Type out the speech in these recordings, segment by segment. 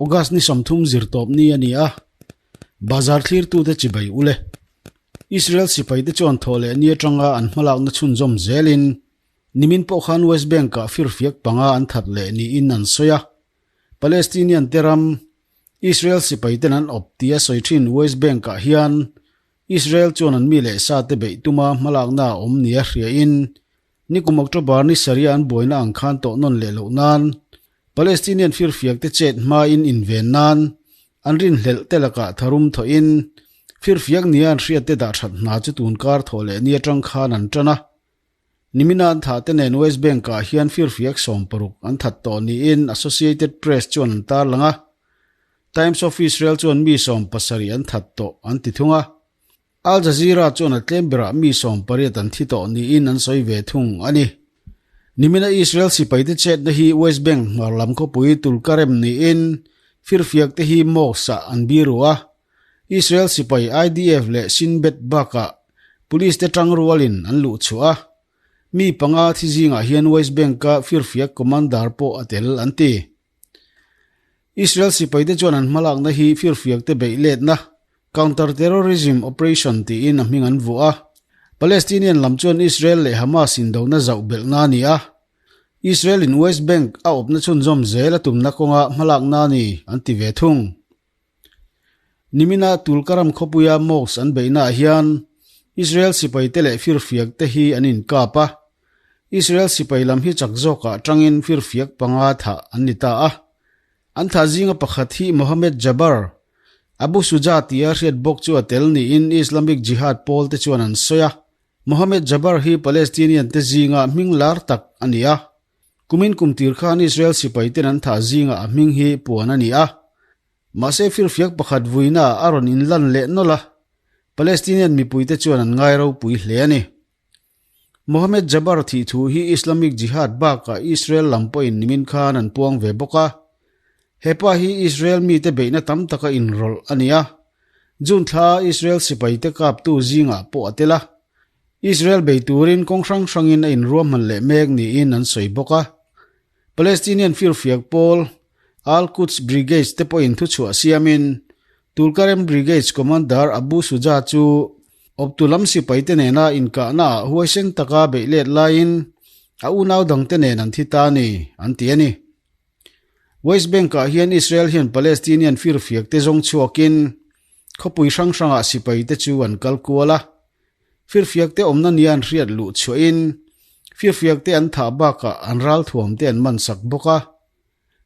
August ni 30 zirtawp ni a ni a, bazar thlirtute chibai ule. Israel sipaite chuan thawh leh ni atanga an hmalakna chhunzawm zelin nimin pawh khan West Bank-ah firfiak panga an that leh niin an sawi a. Palestinian te ram Israel sipaiten an awp tia sawi thin West Bank-ah hian Israel chuan an mi leh sa te beih tuma hmalakna a awm nia hriain nikum October ni sarih an buaina ang khan tawh nawn leh loh nan Palestinian firfiak te chet hmain inven nan an rinhlelh te lakah tharum thawhin firfiak nia an hriat te dah that hna chu tunkar thawh leh ni atang khan an tan a. Nimina an thah te nen West Bank-ah hian firfiak 60 an that tawh niin Associated Press chuan an tarlang a. Times of Israel chuan mi 70 an that tawh an ti thung a. Al Jazeera chuan a tlem berah mi 18 an thi tawh niin an sawi ve thung a ni. Nimina Israel sipaite chetna hi West Bank hmar lam khawpui Tulkarem niin firfiak te hi mosque-ah an biru a. Israel sipai IDF leh Shin Bet bakah police te tang rualin an luh chhuah a. Mi panga thi zingah hian West Bank-a firfiak commander pawh a tel an ti. Israel sipaite chuan an hmalakna hi firfiak te beih letna counter-terrorism operation tiin a hming an vuah a. Palestinian lam chuan Israel leh Hamas indona zauh belhna a ni a. Israel in West Bank a awpna chhunzawm zel a tumna kawnga hmalakna a ni an ti ve thung. Nimina Tulkaram khawpuia mosque an beihnaah hian Israel sipaite leh firfiak te hi an inkap a. Israel sipai lam hi chak zawkah tangin firfiak panga thah an ni ta a. An thah zinga pakhat hi Mohammed Jaber, Abu Suja tia hriat bawk chu a tel niin Islamic Jihad pawl te chuan an sawi a. Mohammed Jaber hi Palestinian te zinga hming lar tak a ni a. Kumin kum tir khan Israel sipaiten an thah zingah a hming hi puan a ni a. Mahse firfiak pakhat vuina a rawn inlan leh nawlh a, Palestinian mipuite chuan an ngai ropui hle a ni. Mohammed Jaber thih thu hi Islamic Jihad bakah Israel lam pawhin nimin khan an puang ve bawk a. Hepa hi Israel mite beihna tam taka inrawlh a ni a, June thla Israel sipaite kaptu zingah pawh a tel a. Israel bei turin kawng hrang hrangin a inruahman leh mek niin an sawi bawk a. Palestinian firfiak pawl Al-Quds Brigades te pawhin thuchhuah siamin Tulkarem Brigades Commander Abu Suja chu awptu lam sipaite nena inkahnaah huaisen taka beih let laiin a unau dangte nen an thi ta a ni, an ti a ni. West Bank-ah hian Israel hian Palestinian firfiak te zawng chhuakin khawpui hrang hrangah sipaite chu an kal kual a. Firfiak te awmna nia an hriat luh chhuahin firfiak te an thah bakah an ralthuam te an man sak bawk a.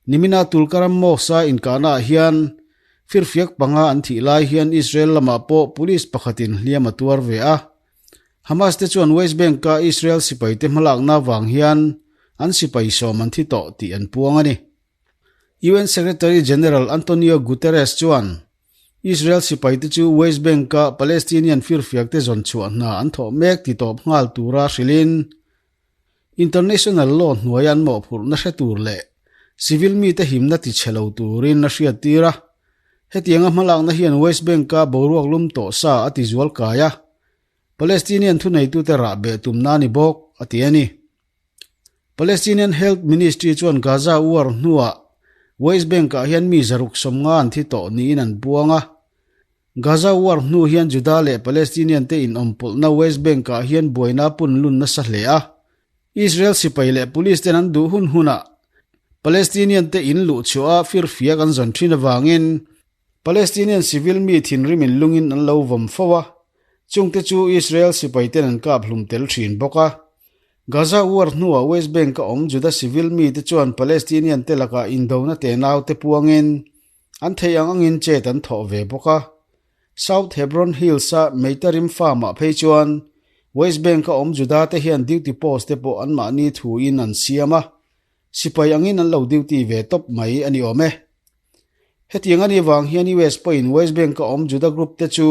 Nimina Tulkaram Mosque-a inkahnaah hian firfiak panga an thih lai hian Israel lamah pawh police pakhatin hliam a tuar ve a. Hamas te chuan West Bank-a Israel sipaite hmalakna vang hian an sipai sawm an thi tawh tih an puang a ni. UN Secretary General Antonio Guterres chuan Israel sipaite chu West Bank-a Palestinian firfiakte zawn chhuah hna an thawh mek ti tawp nghal tura hrilhin international law hnuaia an mawhphurhna hre tur leh civil mite himna ti chhe lo turin a hriattir a. Hetianga hmalakna hian West Bank-a boruak lum tawh sa a ti zual kai a, Palestinian thuneitute rah beh tumna a ni bawk, a ti a ni. Palestinian Health Ministry chuan Gaza war hnuah West Bank-ah hian mi 150 an thi tawh niin an puang a. Gaza war hnu hian Juda leh Palestinian te inawmpawlhna West Bank-ah hian buaina a pun lun nasa hle a. Israel sipai leh police ten an duh hun hunah Palestinian te in luh chhuah a firfiak an zawn thin avangin Palestinian civil mi thinrim in lungin an lo vawm fo a, chungte chu Israel sipai ten an kap hlum tel thin bawk a. Gaza war hnuah West Bank-a awm Juda civil mite chuan Palestinian te lakah indona tenau te puangin an theih ang angin chet an thawh ve bawk a. South Hebron Hills-a Meitarim farm-ah phei chuan West Bank-a awm Juda te hian duty post te pawh anmahni thuin an siam a, sipai angin an lo duty ve tawp mai a ni awm e. Hetiang a nih vang hian US pawhin West Bank-a awm Juda group te chu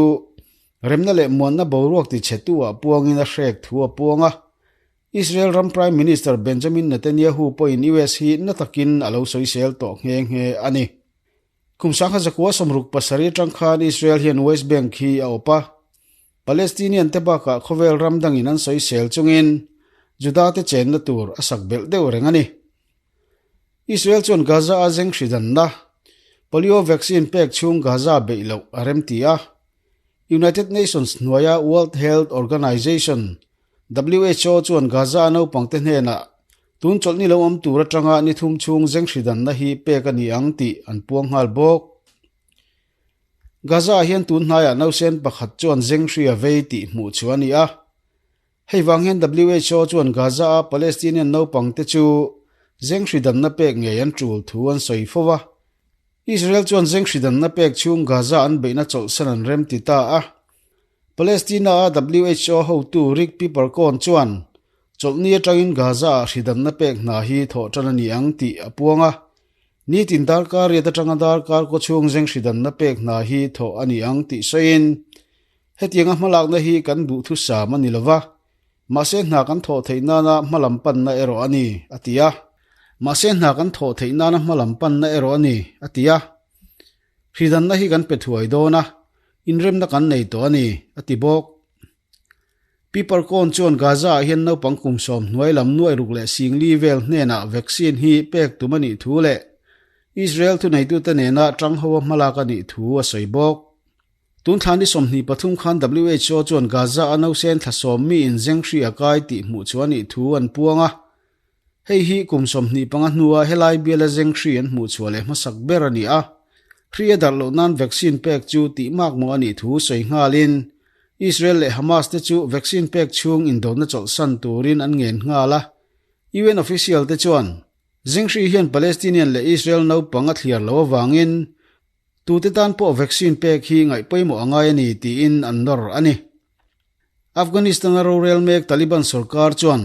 remna leh muanna boruak ti chhe tu ah puangin a hrek thu a puang a. Israel ram Prime Minister Benjamin Netanyahu pawhin US hi na takin a lo sawisel tawh nghe nghe a ni. Kum 1967 atang khan Israel hian West Bank hi a awp a. Palestinian te bakah khawvel ram dangin an sawisel chungin Juda te chenna tur a sak belh deuh reng a ni. Israel chuan Gaza a zeng hri danna. Polio vaccine pek chhung Gaza beih loh a remti a. United Nations hnuaia World Health Organization, who, chuan Gaza-a naupangte hnenah tun chawlhni lo awm tur atanga ni thum chhung zenghridanna hi pek a ni ang tih an puang nghal bawk. Gaza-ah hian tun hnaiah nausen pakhat chuan zenghri a vei tih hmuh chu a ni a. Hei vang hian who chuan Gaza-a Palestinian naupangte chu zenghri danna pek ngei an tul thu an sawi fo va. Israel chuan zenghri danna pek chhung Gaza an beihna chawlhsan an rem ti ta a. Palestina-a who hotu Rick Piperkorn chuan chawlhni atangin Gaza-ah hri danna pek hna hi thawh tan a ni ang tih a puang a. Nitin darkar riat atanga darkar kaw chhung zenghri danna pek hna hi thawh a ni ang tih sawiin, Hetianga hmalakna hi kan duhthusam a ni lo va, mahse hna kan thawh theih nana hmalam panna erawh a ni, a ti a. Mahse hna kan thawh theih nana hmalam panna erawh a ni, a ti a. Hridanna hi kan pe thuai dawn a, inremna kan nei tawh a ni, a ti bawk. Piperkorn chuan Gaza-ah hian naupang kum 90 lam nuai ruk leh singli vel hnenah vaccine hi pek tum a nih thu leh Israel thuneitute nena tangho-a hmalak a nih thu a sawi bawk. Tun thla ni 23 khan who chuan Gaza-a nausen thla sawm mi inzenghri a kai tih hmuh chu a nih thu an puang a. Hei hi kum 25 hnua helai biala zenghri an hmuh chhuah leh hmasak ber a ni a. Hri a darh loh nan vaccine pek chu tih mak mawh a nih thu sawi nghalin Israel leh Hamas te chu vaccine pek chhung indona chawlhsan turin an ngen nghal a. UN official te chuan zenghri hian Palestinian leh Israel naupang a thliar loh avangin Tute tan pawh vaccine pek hi ngaih pawimawh a ngai a ni tiin an nawr a ni. Afghanistan-a rorel mek Taliban sorkar chuan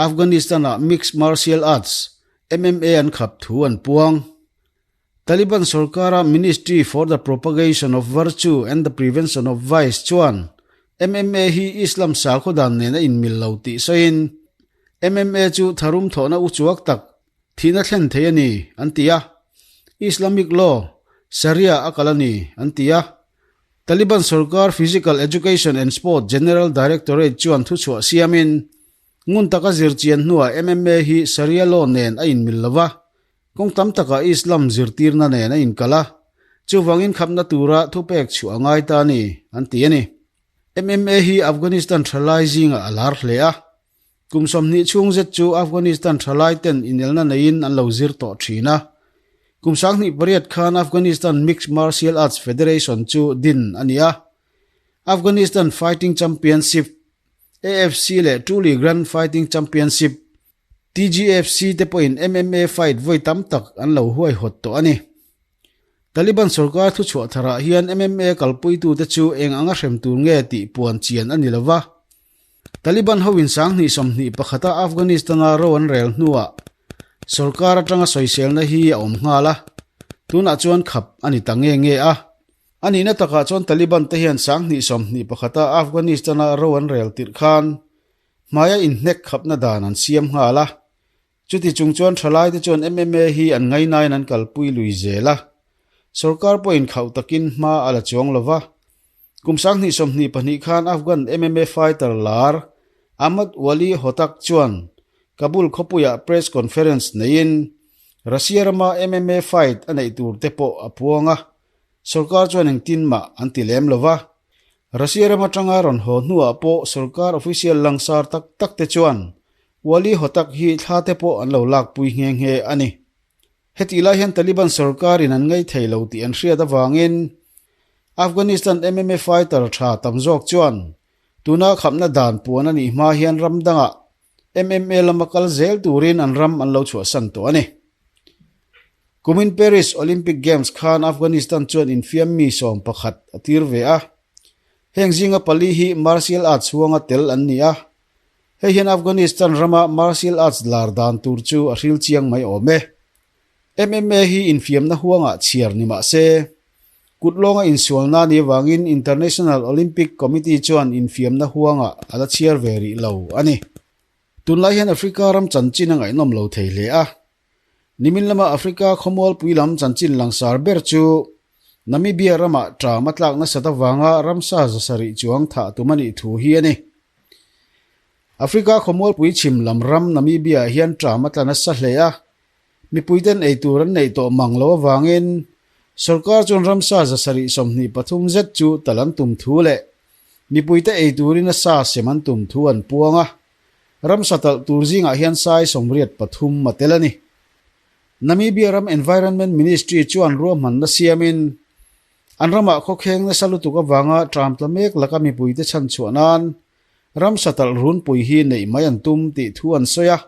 Afghanistan-ah Mixed Martial Arts, MMA, an khap thu an puang. Taliban sorkara Ministry for the Propagation of Virtue and the Prevention of Vice chuan MMA hi Islam sakhaw dan nen a inmil lo tih sawiin MMA chu tharum thawhna uchuak tak Thihna thlen thei a ni, an ti a. Islamic law, Sharia, a kal a ni, an ti a. Taliban sorkar Physical Education and Sport General Directorate chuan thuchhuah siamin, ngun taka zirchian hnuah MMA hi Sharia law nen a inmil lo va, kawng tam takah Islam zirtirna nen a inkal a, chuvangin khapna tura thupek chhuah a ngai ta a ni, an ti a ni. MMA hi Afghanistan thalai zingah a lar hle a. Kum 20 chhung zet chu Afghanistan thalai ten inelna neiin an lo zir tawh thin a. Kum 2008 khan Afghanistan Mixed Martial Arts Federation chu din a ni a. Afghanistan Fighting Championship, AFC, leh Truly Grand Fighting Championship, TGFC, te pawhin MMA fight vawi tam tak an lo huaihawt tawh a ni. Taliban sorkar thuchhuah tharah hian MMA kalpuitute chu eng anga hrem tur nge tih puan chian a ni lo va. Taliban hoin 2021-a Afghanistan-a ro an rel hnuah sorkar atanga sawiselna hi a awm nghal a, tunah chuan khap a ni ta nge nge a. A nihna takah chuan Taliban te hian 2021-a Afghanistan-a ro an rel tirh khan hmaia inhnek khapna dan an siam nghal a. Chuti chung chuan thalaite chuan MMA hi an ngainain an kalpui lui zel a, sorkar pawhin khauh takin hma a la chuang lo va. Kum 2022 khan Afghan MMA fighter lar Ahmad Wali Hotak chuan Kabul khawpuiah press conference neiin Russia rama MMA fight a neih tur te pawh a puang a, sorkar chuan engtin mah an ti lem lo va. Russia ram atanga rawn haw hnuah pawh sorkar official langsar tak tak te chuan Wali Hotak hi thla te pawh an lo lakpui nghe nghe a ni. Hetih lai hian Taliban sorkarin an ngaih thei lo tih an hriat avangin Afghanistan MMA fighter tha tam zawk chuan tuna khapna dan puan a nih hma hian ram dangah MMA lama kal zel turin an ram an lo chhuahsan tawh a ni. Kumin Paris Olympic Games khan Afghanistan chuan infiam mi 11 a tir ve a. Heng zinga pali hi martial arts huanga tel an ni a. Hei hian Afghanistan rama martial arts lar dan tur chu a hril chiang mai awm e. MMA hi infiamna huangah chhiar ni mah se, kut lawnga insualna ni avangin International Olympic Committee chuan infiamna huangah a la chhiar ve rih lo a ni. Tunlai hian Africa ram chanchin a ngaihnawm lo thei hle a. Nimin lama Africa khawmualpui lam chanchin langsar ber chu Namibia ramah ṭam a tlak nasat avanga ramsa zasarih chuang thah tum a nih thu hi a ni. Africa khawmualpui chhim lam ram Namibia hian ṭam a tla nasa hle a, mipuiten ei tur an neih tawh mang lo avangin Sorkar chuan ramsa 723 zet chu talh an tum thu leh mipuite ei turin a sa sem an tum thu an puang a. Ramsa talh tur zingah hian sai 83 a tel a ni. Namibia ram Environment Ministry chuan ruahmanna siamin an ramah khawkheng nasa lutuk avanga ṭam tla mek laka mipuite chhanchhuah nan ramsa talh runpui hi neih mai an tum tih thu an sawi a.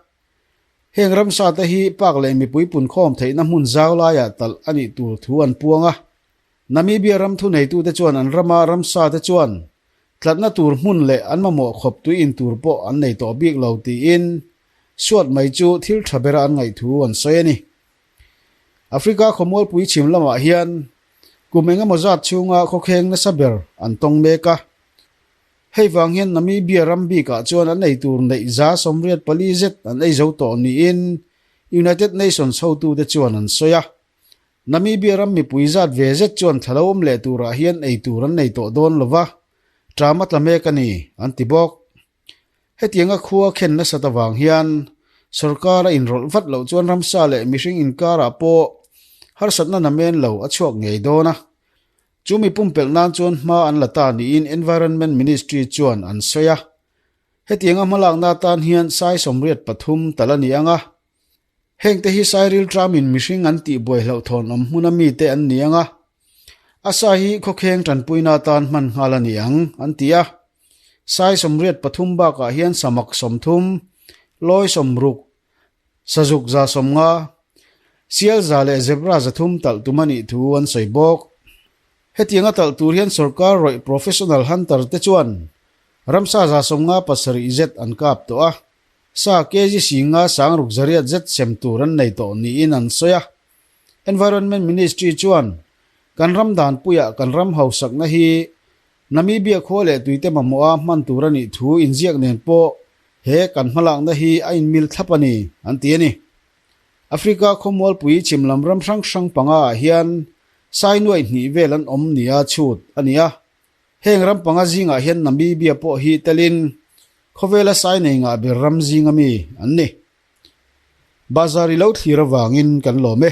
Heng ramsa te hi park leh mipui punkhawm theihna hmun zau laiah talh a nih tur thu an puang a. Namibia ram thuneitute chuan an rama ramsa te chuan tlatna tur hmun leh an mamawh khawp tui in tur pawh an nei tawh bik lo tiin suat mai chu thil tha bera an ngaih thu an sawi a ni. Africa khawmualpui chhim lamah hian kum eng emaw zat chhunga khawkheng nasa ber an tawng mek a. Hei vang hian Namibia ram bikah chuan an ei tur neih 84 zet an ei zo tawh niin United Nations hotute chuan an sawi a. Namibia ram mipui zat ve zet chuan thla lo awm leh turah hian ei tur an nei tawh dawn lo va, ṭam a tla mek a ni, an ti bawk. Hetianga khua khen nasat avang hian sorkar a inrawlh vat loh chuan ramsa leh mihring inkarah pawh harsatna namen lo a chhuak ngei dawn a. Chu mi pumpelh nan chuan hma an la ta niin Environment Ministry chuan an sawi a. Hetianga hmalakna atan hian sai 83 tal a ni ang a. Hengte hi Sairil Tramin mihring an tih buai hlauhthawn awm hmuna mite an ni ang a, a sa hi khawkheng tanpuina atan hman nghal a ni ang, an ti a. Sai 83 bakah hian samak 30, lawi 60, sazuk 150, sial 100 leh zebra 300 talh tum a nih thu an sawi bawk. Hetianga talh tur hian sorkar rawih professional hunter te chuan ramsa 57 zet an kap tawh a. Sa kg singa sangruk zariat zet sem tur an nei tawh niin an sawi a. Environment Ministry chuan kan ram danpuiah kan ram hausakna hi Namibia khua leh tuite mamawha hman tur a nih thu inziak nen pawh he kan hmalakna hi a inmil thlap a ni, an ti a ni. Africa khawmualpui chhim lam ram hrang hrang panga ah hian sai nuaih hnih vel an awm nia chhut a ni a. Heng ram panga zingah hian Namibia pawh hi telin khawvela sai nei ngah ber ram zinga mi an ni. Bazar i lo thlir avangin kan lawm e.